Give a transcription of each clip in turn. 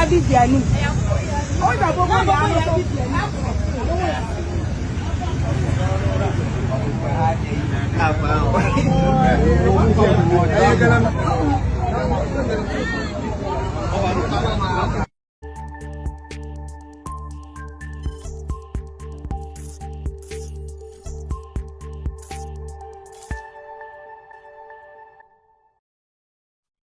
bi di anim. Na aboboyaa bi di anim.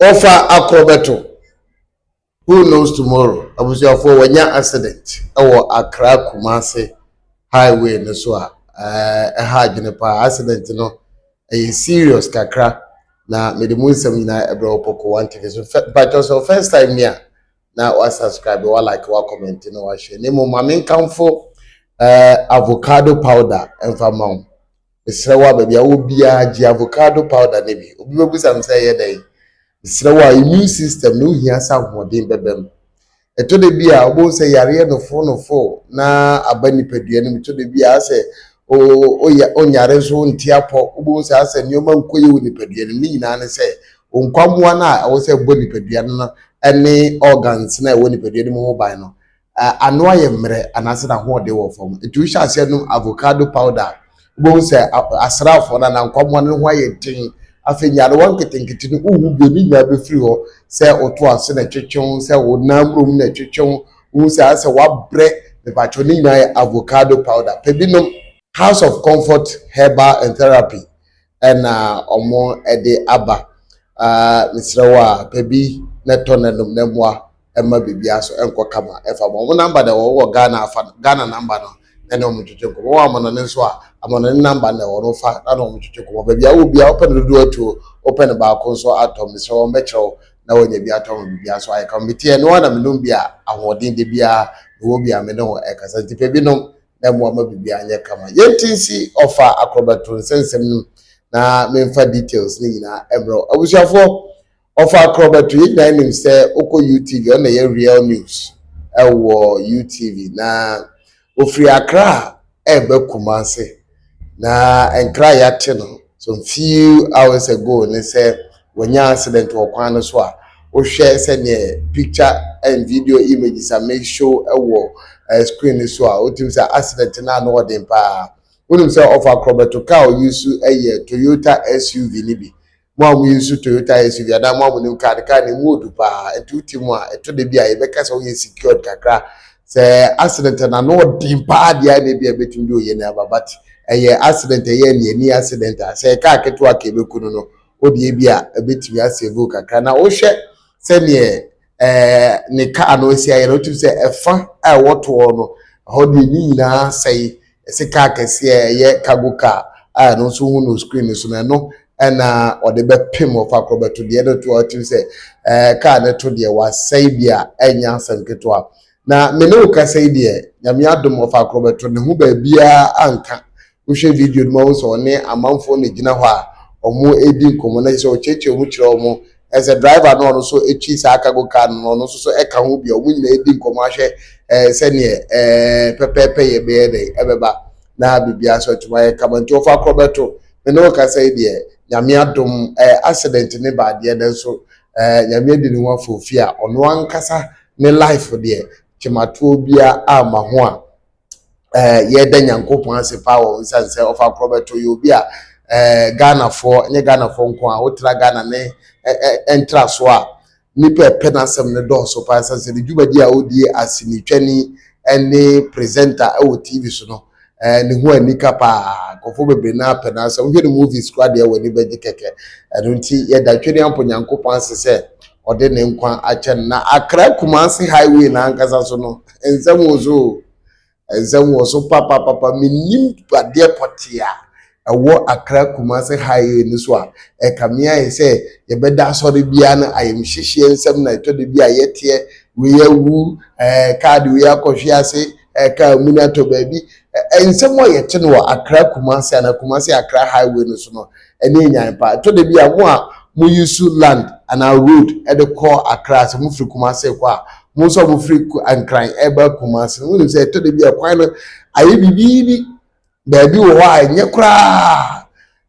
Wɔfa akorɔbɛto. Who knows tomorrow? Abusuafoɔ, wɔanya accident wɔ Accra Kumasi highway no so a ɛha adwene paa. Accident no ɛyɛ serious kakra na mede mu nsɛm nyinaa ɛbrɛ wɔ Pɔkɔ One TV so. Mpakyɛw, sɛ first time ni a, na wa subscribe, wa like, wa comment na wa share. Ne mmom, maame, nkamfo avocado powder ɛmfa ma wo. Mesrɛ wo a, baabi a wɔ biara, gye avocado powder ne bi. Obi bɛbusa me sɛ ɛyɛ dɛn. Mesrɛ wo a, immune system no wohia sɛ ahoɔden bɛbɛ mu. Ɛtɔ da bi a, wobɛhu sɛ yareɛ nofo nofo na aba nipadua no mu. Ɛtɔ da bi a, asɛ oyɛ onyare nso nte apɔ. Wobɛhu sɛ asɛ nneɛma nkɔ yie wɔ nipadua no mu. Ne nyinaa ne sɛ nkwammoa no a ɛwɔ sɛ ɛbɔ nipadua no ne organs na ɛwɔ nipadua no mu ho ban no ano ayɛ mmerɛ anaasɛ n'ahoɔden wɔ fam. Nti wohyɛ aseɛ nom avocado powder a, wobɛhu sɛ asraafoɔ no anaa nkwammoa no ho ayɛ den. Afei nyarewa nketenkete no wohu bio ne nyinaa bɛfiri hɔ, sɛ woto ase na ɛtwetwe, sɛ wo nan murom na ɛtwetwe, wohu sɛ asɛ wabrɛ. Mepakyɛw, ne nyinaa yɛ avocado powder. Pɛ bi nom. House of Comfort Herbal and Therapy ɛna ɔmo ɛde aba. Mesrɛ wo a, pɛ bi na tɔ na nom na mmoa ɛma biribiara so ɛnkɔ kama. Ɛfa ma ɔmo number da wɔwɔ Ghana afa Ghana number no na ne ɔmo twetwe nkɔmɔ. Wɔn amanɔne nso a, amanɔne number na ɛwɔ no fa na ne ɔmo twetwe nkɔmɔ. Baabi a wɔ biara, wopɛ no dodoɔ atuo, wopɛ no baako nso atɔ, mesrɛ wɔn bɛkyerɛw na wɔnya bi atɔ ma biribiara so ayɛ kama. Metie no na menom bi a, ahoɔden de biara mewɔ bi a me ne ho ɛkasa. Nti pɛ bi nom na mmoa ma biribiara nyɛ kama. Yɛnti nsi ɔfa akorɔbɛto nsɛnsɛm no na memfa details ne nyinaa ɛmmerɛ abusuafoɔ. Ɔfa akorɔbɛto, yɛn nyinaa nim sɛ wokɔ UTV, ɔna yɛ Real News ɛwɔ UTV, na ofiri Accra a ɛreba Kumase. Na nkra a yɛate no some few hours ago ne sɛ wɔnya accident wɔ kwan no so a, wohwɛ sɛneɛ picture and video images a make show ɛwɔ screen no so a, wotumi sɛ accident no ano ɔden paa. Wonim sɛ ɔfa akorɔbɛto car a ɔyi so yɛ Toyota SUV no bi. Mo a mo use Toyota SUV anaa mo a mo nim car no, car no emu odu paa. Nti wote mu a, ɛtɔ da bi a yɛbɛka sɛ woyɛ secured kakra sɛ accident na ano ɔden paa deɛ a, na ebi a ebɛtumi de oyɛ n'aba, but ɛyɛ accident ɛyɛ aniani accident a, sɛ car ketewa ka ebeku no, o deɛ bi a ebɛtumi asave kakra. Na wohwɛ sɛneɛ ne car no esi ayɛ no, wotumi sɛ ɛfa a ɛwɔ toɔ no ɛhɔ deɛ ne nyinaa sɛe. Ɛsɛ car kɛseɛ, ɛyɛ cargo car a, ɛno nso hu no screen so no, ɛno ɛna ɔde bɛpem ɔfa akorɔbɛto deɛ no to a, ɔtumi sɛ car no to deɛ wasɛe bi a, ɛnyɛ asɛm ketewa. Na me ne wo kasa yi deɛ, Nyame adom, ɔfa akorɔbɛto ne ho baabiara anka. Wohwɛ video no ma wo sɛ ɔne amanfoɔ na gyina hɔ a ɔmo edi nkɔmɔ na kyerɛ sɛ ɔkyerɛkyerɛ ɔmo kyerɛ ɔmo ɛsɛ driver no, ɔno nso etwi saa cargo car no, ɔno nso so ɛka ho bi a ɔmo nyinaa edi nkɔmɔ ahwɛ sɛneɛ pɛpɛɛpɛ yɛ bɛyɛ dɛ ɛbɛba na biribiara so atuma ayɛ kama. Nti ɔfa akorɔbɛto, me ne wo kasa yi deɛ, Nyame adom, accident ne baadeɛ no nso Nyame adi ne ho afɔ a, ɔno ankasa ne life deɛ, kyematoɔ biara ama ho a, yɛda Nyankopɔn ase paa wɔ nsa sɛ ɔfa akorɔbɛto yɛ obi a Ghanafoɔ, nyɛ Ghanafoɔ nko a wotra Ghana ne ɛntra so a, nipa ɛpɛ n'asɛm no dɔɔso paa sɛ ne dwumadi a ɔdi asinitwani ne presenter ɛwɔ TV so no, ne ho anika paa. Nkurɔfoɔ bebree naa pɛ n'asɛm. Wohwɛ ne movies koraa deɛ, wɔ ani bɛgye kɛkɛ. Ɛno nti yɛda Twene Ampo Nyankopɔn ase sɛ ɔde ne nkwa akyɛ no. Na Accra Kumasi highway n'ankasa so no, nsɛm wɔ so o, nsɛm wɔ so papapapa. Menim adeɛ pɔtee a ɛwɔ Accra Kumasi highway no so a ɛkame ayɛ sɛ yɛbɛda asɔre biara no ayɛmhyehyeɛ nsɛm na ɛtɔ de bi a yɛteɛ wei awu, kaa de wei akɔhwe ase, kaa mu no atɔ baabi. Nsɛm a yɛte no wɔ Accra Kumasi anaa Kumasi Accra highway no so no, ɛne enyan pa. Ɛtɔ de bi a, mo a mo use land anaa road ɛde kɔ Accra, sɛ mo firi Kumasi kɔ a, mo nso a mo firi Nkran ɛba Kumasi no, mo nim sɛ ɛtɔ de bi a kwan no ayɛ bibiibi. Baabi wɔ hɔ a ɛnyɛ koraa,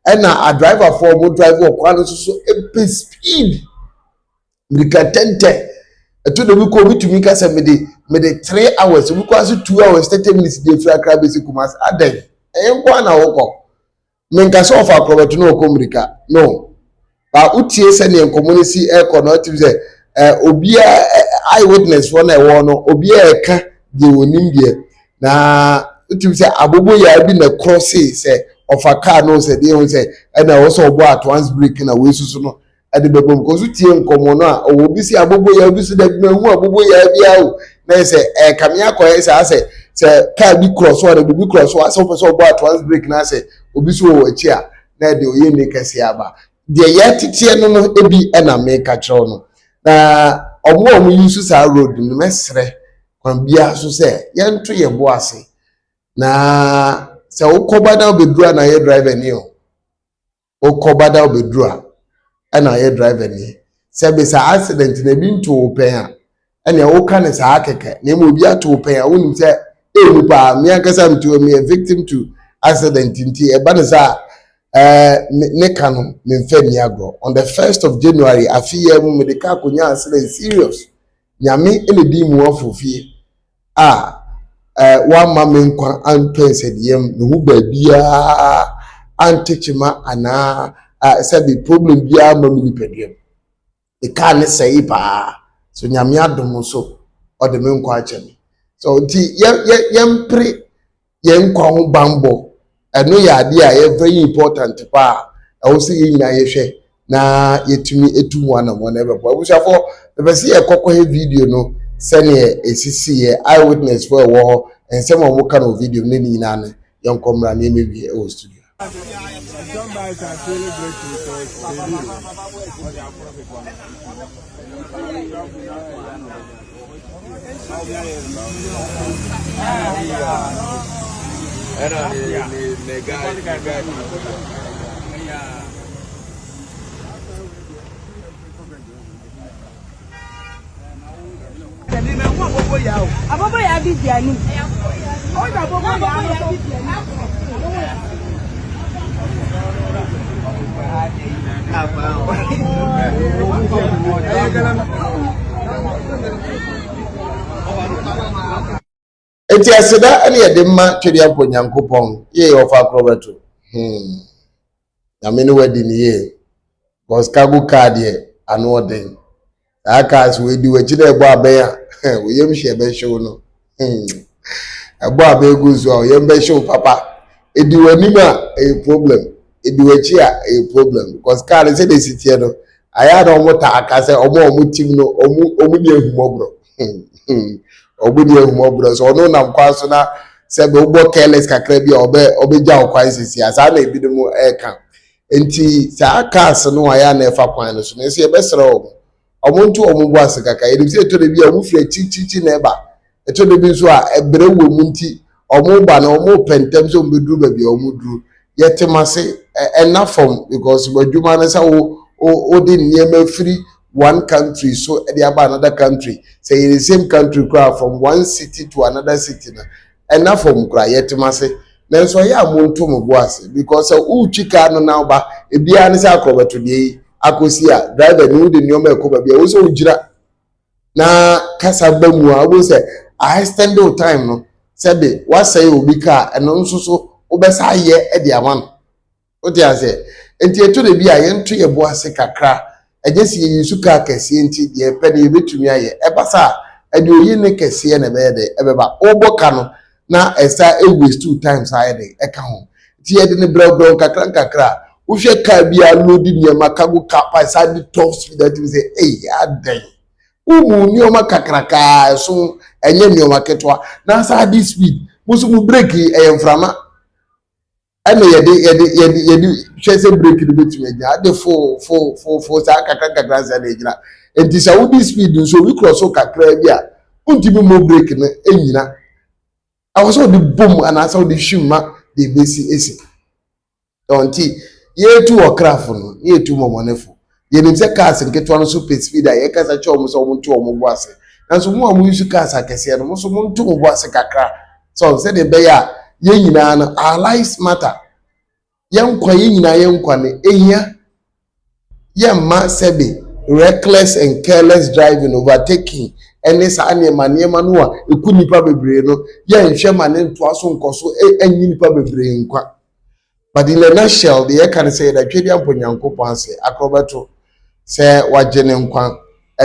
ɛna adriverfoɔ mo drive wɔ kwan no so so ɛpɛ speed, mirika tɛntɛ. Ɛtɔ da bi kɔ obi tumi ka sɛ mede mede 3 hours, obi kɔ ase 2 hours 30 minutes de efiri Accra bɛsi Kumasi. Adɛn, ɛyɛ nko ara na wokɔ? Menka sɛ ɔfa akorɔbɛto na ɔkɔ mmirika no ba. Wotie sɛdeɛ nkɔmmɔ no si ɛkɔ no, ɔtumi sɛ obiara eye witness foɔ na ɛwɔ no, obiara ɛka deɛ wɔnim deɛ, na wotumi sɛ aboboyaa bi na ɛkorɔ see sɛ ɔfa kaa no sɛ deɛ ɛho sɛ ɛna ɛwɔ sɛ ɔbɔ at once brake na wei soso no ɛde bɛbɔ mu kɔso. Tie nkɔmmɔ no a ɔwɔ obi si aboboyaa, obi so dɛbi ma ehu aboboyaa bi awo na yɛ sɛ ɛkame akɔyɛ sɛ asɛ sɛ kaa bi korɔ so ana biribi korɔ so asɛ wopɛ sɛ ɔbɔ at once brake na asɛ obi so wɔ akyi a na ɛde oyɛ ne kɛseɛ aba. Deɛ yɛteteɛ no ebi ɛna meka kyerɛw no, na ɔmo a ɔmo use saa road no, mɛsrɛ kwan biara so sɛ yɛnto yɛn bo ase. Na sɛ wokɔba na wobɛduru a na yɛ driver ni o, wokɔba na wobɛduru a ɛna yɛ driver ni. Sɛ bisa accident na ebi nto wo pɛn a, ɛnea woka ne saa kɛkɛ, na emu obi ato wo pɛn a, wonim sɛ emu paa. Me ankasa mte hɔ, meyɛ victim to accident, nti ɛba ne saa ne ka no memfa ni agorɔ. On the 1st of January afe yi mu, mede kaa akonnwa accident serious. Nyame ɛna di mu afɔ fie a wama me nkwa antɔ nsɛdeɛ mu, me ho baabiara ante kyema anaa sɛbi problem biara ma me nipadua mu. Ne kaa ne sɛe paa so, Nyame adom so ɔde me nkwa akyɛ me so. Nti yɛ yɛ yɛmpere yɛn nkwa ho bambɔ. Ɛno yɛ adeɛ a ɛyɛ very important paa. Ɛwɔ sɛ yɛn nyinaa yɛhwɛ na yɛtumi etu ho anammɔn na ɛbɛbɔ. Abusuafoɔ, bɛbɛ sɛ yɛkɔ kɔhɛ video no sɛneɛ esisi yɛ eyewitness fo ɛwɔ hɔ, nsɛm a wɔka no wɔ video no ne ne nyinaa no, yɛnkɔ mmra na yɛmɛwie ɛwɔ studio. Somebody can celebrate because they do. Ɛna ne guy. Aboboyaa bi di anim. Aboboyaa bi di anim. Eti aseda ɛne yɛde ma Twedeɛ Nyankopɔn yie. Ɔfa akorɔbɛto Nyame ne wadi ne yie, because cargo car deɛ, ano ɔden. Saa cars wei di w'akyi na ɛbɔ abɛn a, oyam hyɛ bɛhyew no. Ɛbɔ abɛn gu so a, oyam bɛhyew papa. Edi w'anim a, ɛyɛ problem. Edi w'akyi a, ɛyɛ problem, because car no sɛdeɛ esi teɛ no, ayɛ a na wɔn taa ka sɛ wɔn a wɔn tim no, wɔn ni ehumɔborɔ, wɔn ni ehumɔborɔ. So ɔno nam kwan so na sɛ bɛ wobɔ careless kakra bi a, ɔbɛgya wo kwan sisi a. Saa na ebinom ɛɛka. Nti saa cars no ayɛ a na ɛfa kwan no so no nso, yɛbɛsrɛ wɔn, wɔn nto wɔn bo ase kakra. Yɛnim sɛ ɛtɔ da bi a, wɔn firi akyirikyirikyiri na ɛba. Ɛtɔ da bi nso a, ɛbrɛ wɔ mu nti wɔn ba no, wɔn pɛ ntɛm sɛ wɔn bɛduru baabi a wɔn duru. Yɛte mo ase. Ɛna fam, because adwuma no sɛ wo wode nneɛma firi one country so ɛde aba another country, sɛ yɛ the same country koraa, from one city to another city na ɛna fam koraa. Yɛte mo ase, nanso ɛyɛ a mo nto mo bo ase, because sɛ wotwi kaa no na ɔba ebiara ne sɛ akorɔbɛto deɛ yi akɔsi a, driver ni wode nneɛma ɛkɔ baabi a wo sɛ wogyina na kasa ba mu a, wobɛhu sɛ a extend wo time no. Sɛbe wasɛe obi kaa, ɛno nso so wobɛsa ayɛ de ama no. Wote aseɛ? Nti ɛtɔ da bi a, yɛnto yɛ bo ase kakra. Ɛgye sɛ yɛyi so kaa kɛseɛ nti deɛ ɛpɛ no yɛbɛtumi ayɛ. Ɛba saa a, ɛde oyi ne kɛseɛ na ɛbɛyɛ dɛ ɛbɛba wobɔ ka no na ɛsa waste two times ayɛ dɛ ɛka ho. Nti yɛde ne brɛbrɛw nkakra nkakra a, wohwɛ kaa bi a load nneɛma, cargo car pa saa de top speed a, tumi sɛ ɛyi adɛn, womu nneɛma kakrakaa ɛso ɛnyɛ nneɛma ketewa na saa de speed mo nso mo brake yi ɛyɛ mframa ɛna yɛde hwɛ sɛ brake no bɛtumi agyina ade fo fo fo fo saa kakra kakra sɛ na egyina. Nti sɛ wodi speed nso, obi korɔ so kakra bi a, wontumi mmɔ brake no ɛnyina. Ɛwɔ sɛ wode bom anaasɛ wode hwim ma deɛ ebesi esi. Nti yɛtu ɔkrafo no ne yɛtu mmɔmɔnefo. Yɛnim sɛ cars nketewa no so pɛ speed a yɛkasa kyerɛ wɔn sɛ wɔn nto wɔn bo ase, nanso mo a mo use cars akɛseɛ no, mo nso mo nto mo bo ase kakra so sɛdeɛ ɛbɛyɛ a yɛn nyinaa no, our lives matter. Yɛn nkwa, yɛn nyinaa yɛn nkwa no ehia. Yɛn mma sɛbe Reckless and careless driving, overtaking ɛne saa nneɛma nneɛma no a ɛku nnipa bebree no, yɛnhwɛ ma ne ntoa so nkɔ so ɛnyi nnipa bebree nkwa. But in a nutshell, deɛ yɛka ne sɛ yɛda Twedeampɔ Nyankopɔn ase akorɔbɛto sɛ wagye ne nkwa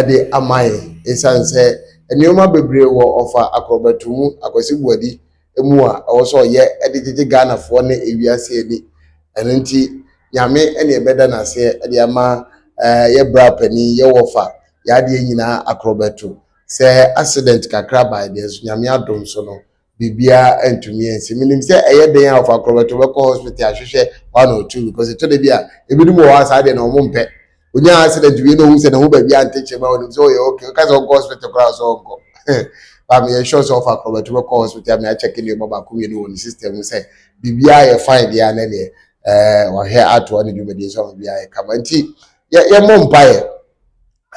de ama yɛn, ɛsiane sɛ nneɛma bebree wɔ ɔfa akorɔbɛto mu Akwasi Buadi mu a ɛwɔ sɛ ɔyɛ de gyegye Ghanafoɔ ne ewiase ani. Ɛno nti Nyame ne ɛbɛda n'aseɛ de ama yɛ bra panin, yɛ wɔfa, yɛ adeɛ nyinaa akorɔbɛto sɛ accident kakra bae deɛ nso Nyame adom so no biribiara antumi ansi. Menim sɛ ɛyɛ den a ɔfa korɔbɛto bɛkɔ hospital ahwehwɛ one or two, because ɛtɔ da bi a ebinom wɔ hɔ a saa deɛ na wɔn mpɛ. Onya accident wie na ohun sɛ ne ho baabi ante kyerɛ ma onim sɛ ɔyɛ okay, ɔka sɛ ɔnkɔ hospital koraa sɛ ɔnkɔ. Ba meyɛ sure sɛ ɔfa korɔbɛto bɛkɔ hospital ama akyɛke nneɛma baako mmienu wɔ ne system mu sɛ biribiara yɛ fine deɛ a na deɛ wahwɛ atoa ne dwumadie so ama biribiara yɛ kama. Nti yɛ yɛmmɔ mpaeɛ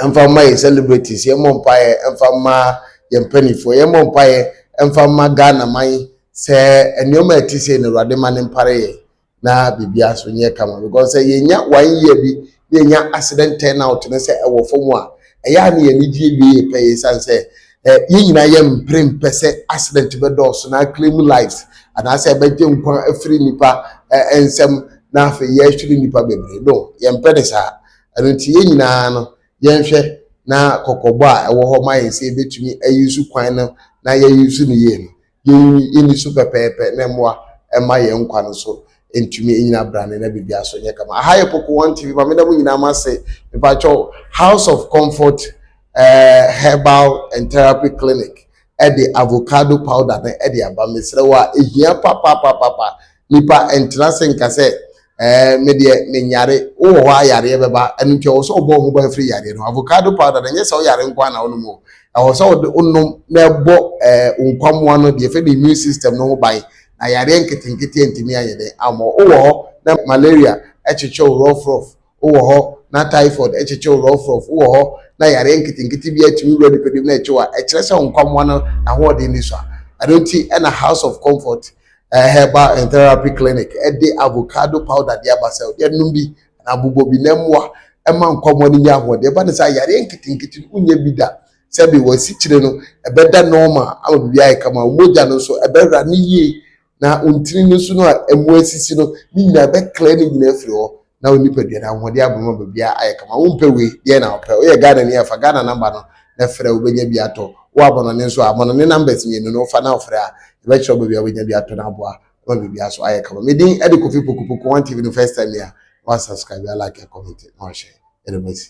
mfa mma yɛ celebrities, yɛmmɔ mpaeɛ mfa mma yɛn mpanimfoɔ, yɛmmɔ mpaeɛ mfa mma Ghana man sɛ nneɛma a ɛte sei na Awurade ma ne mpare yɛn na biribiara so nyɛ kama, because sɛ yɛnya one year bi na yɛnya accident turnout no sɛ ɛwɔ fam a, ɛyɛ a ne yɛn ani gye wie yɛ pɛ yɛ, ɛsiane sɛ yɛn nyinaa yɛ mpere mpɛ sɛ accident bɛdɔɔso na claim lives anaasɛ ɛbɛgye nkwa afiri nipa nsam na afei yɛahwere nipa bebree no, yɛmpɛ ne saa. Ɛno nti yɛn nyinaa no yɛnhwɛ na kɔkɔbɔ a ɛwɔ hɔ ma yɛn sɛ yɛbɛtumi ayi so kwan no na yɛyi so no yie no, yɛnni so pɛpɛɛpɛ na mmoa ɛma yɛn nkwa no so ntumi nyina brane na biribi aso nyɛ kama. Aha yɛ Poku One TV. Maame da mo nyinaa ma se mepakyɛw House of Comfort Herbal and Therapy Clinic ɛde avocado powder no ɛde aba. Mesrɛ wo a ehia papapapapa, nipa ntena se nka sɛ me deɛ menyare. Wowɔ hɔ a yareɛ bɛba, ɛno nti ɛwɔ sɛ ɔbɔ ho ban firi yareɛ no. Avocado powder no, ɛnyɛ sɛ woyare nko a na wonom o, ɛwɔ sɛ wode wonom na ɛbɔ nkwamoa no deɛ fɛ de immune system no ho ban na yareɛ nketenkete ntumi ayɛ dɛn ama. Wowɔ hɔ na malaria ɛkyekyɛ wo rough rough, wowɔ hɔ na typhoid ɛkyekyɛ wo rough rough, wowɔ hɔ na yareɛ nketenkete bi atumi wura nipadua mu na ɛkyew a, ɛkyerɛ sɛ nkwamoa no n'ahoɔden ni so a. Ɛno nti ɛna House of Comfort Herbal and Therapy Clinic ɛde avocado powder de aba sɛ yɛnom bi na abobɔ bi na mmoa ɛma nkwamoa no nya ahoɔden. Ɛba ne sɛ yareɛ nketenkete no wonya bi da, sɛbi wɔasikyire no ɛbɛda normal ama biribi ayɛ kama, mogya no nso ɛbɛwura ne yie, na ntini no nso no a ɛmu asisi no ne nyinaa ɛbɛclear ne nyinaa afiri hɔ na wo nipadua no ahoɔden abɔ ma biribiara ayɛ kama. Wompɛ wei deɛ na wopɛ, woyɛ Ghana ni afa Ghana number no na frɛ, wobɛnya bi atɔ. Wo abɔnɔne nso a, abɔnɔne numbers mmienu no wofa na wofrɛ a, yɛbɛkyerɛ wo baabi a wobɛnya bi atɔ no aboa ma biribiara so ayɛ kama. Medin ɛde Kofi Poku, One TV no, first time a wa subscribe, a like, a comment na wahyɛ ɛde bɛsi.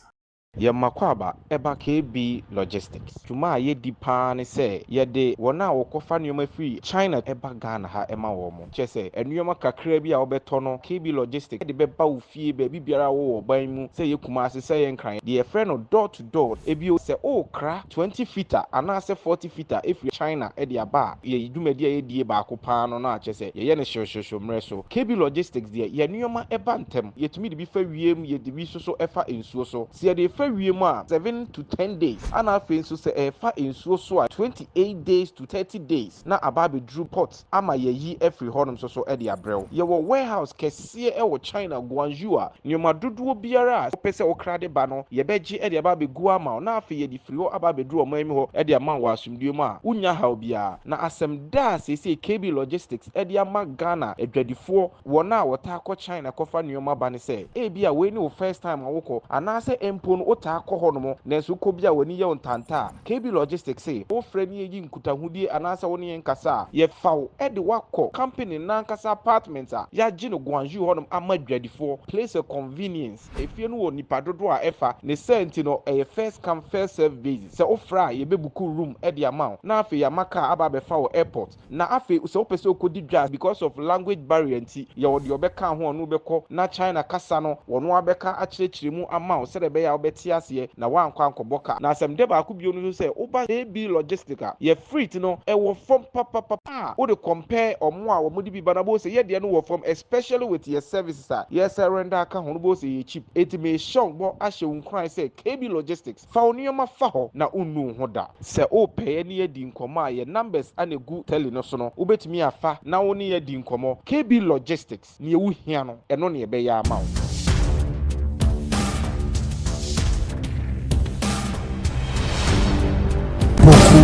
Yɛn akwaaba ɛba KB Logistics. Dwuma a yɛdi paa ne sɛ yɛde wɔn a wɔkɔfa nneɛma firi China ɛba Ghana ha ɛma wɔn mo. Kyerɛ sɛ nneɛma kakra bi a wɔbɛtɔ no, KB Logistics de bɛba wo fie baabi biara a wɔwɔ ɔban mu, sɛ yɛ Kumase, sɛ yɛ Nkran. Deɛ yɛfrɛ no door to door. Ebio sɛ ɔrekra 20 footer anaasɛ 40 footer efiri China ɛde aba a, yɛ dwumadi a yɛdie baako paa no na akyerɛ sɛ yɛyɛ no hyehyɛhyehyɛ mmerɛ so. KB Logistics deɛ, yɛ nneɛma ɛba ntɛm. Yɛtumi de bi fa wiem, yɛde bi nso so ɛfa nsuo so. Sɛ yɛde fa wiem a, 7 to 10 days, ana afei nso sɛ ɛfa nsuo so a, 28 days to 30 days na aba abɛduru port ama yɛyi afiri hɔnom nso so de abrɛw. Yɛwɔ warehouse kɛseɛ ɛwɔ China, Guangzhou, a nneɛma dodoɔ biara a wopɛ sɛ wokra de ba no, yɛbɛgye de aba abɛgu ama wo na afei yɛde firi hɔ aba abɛduru ɔman mu hɔ de ama wo wɔ asomdue mu a wonya haw biara. Na asɛm da a seesei KB Logistics de ama Ghana adwadifoɔ, wɔn a wɔtaa kɔ China kɔfa nneɛma ba ne sɛ, ebi a wei ne wo first time a wokɔ anaasɛ mpo no wotaa kɔ hɔnom nanso wokɔ bi a w'ani yɛ wo ntanta a, KB Logistics se wofrɛ ne yɛyi nkutahodie anaasɛ wo ne yɛn kasa a, yɛfa wo de wakɔ company nankasa apartment a yɛagye no Guangzhou hɔnom ama adwadifoɔ, place of convenience. Efie no wɔ nipa dodoɔ a ɛfa ne sɛ nti no ɛyɛ first come first serve basis. Sɛ wofrɛ a, yɛbɛbook room de ama wo na afei yɛama car aba abɛfa wɔ airport. Na afei sɛ wopɛ sɛ wokɔdi dwa, because of language barrier nti, yɛwɔ deɛ ɔbɛka ho, ɔno bɛkɔ na China kasa no wɔno abɛka akyerɛkyerɛ mu ama wo sɛdeɛ ɛbɛyɛ a wobɛte aseɛ na woankɔ ankɔbɔ ka. Na asɛm dɛ baako bio no nso sɛ woba KB Logistic a, yɛ freight no ɛwɔ fam papapapa a wode compare ɔmo a wɔde bi ba na bɔ sɛ yɛdeɛ no wɔ fam, especially with yɛ services a yɛsɛ render aka ho no, bɔ sɛ yɛ cheap. Eti mehyɛ wo bɔ ahyɛ wo nkuran sɛ KB Logistics, fa wo nneɛma fa hɔ na wonnu wo ho da. Sɛ wopɛ yɛ ne yɛdi nkɔmmɔ a, yɛ numbers ana egu tele no so no, wobɛtumi afa na wo ne yɛdi nkɔmmɔ. KB Logistics, nea wohia no, ɛno ne ɛbɛyɛ ama wo.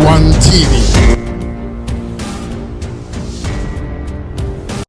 One TV.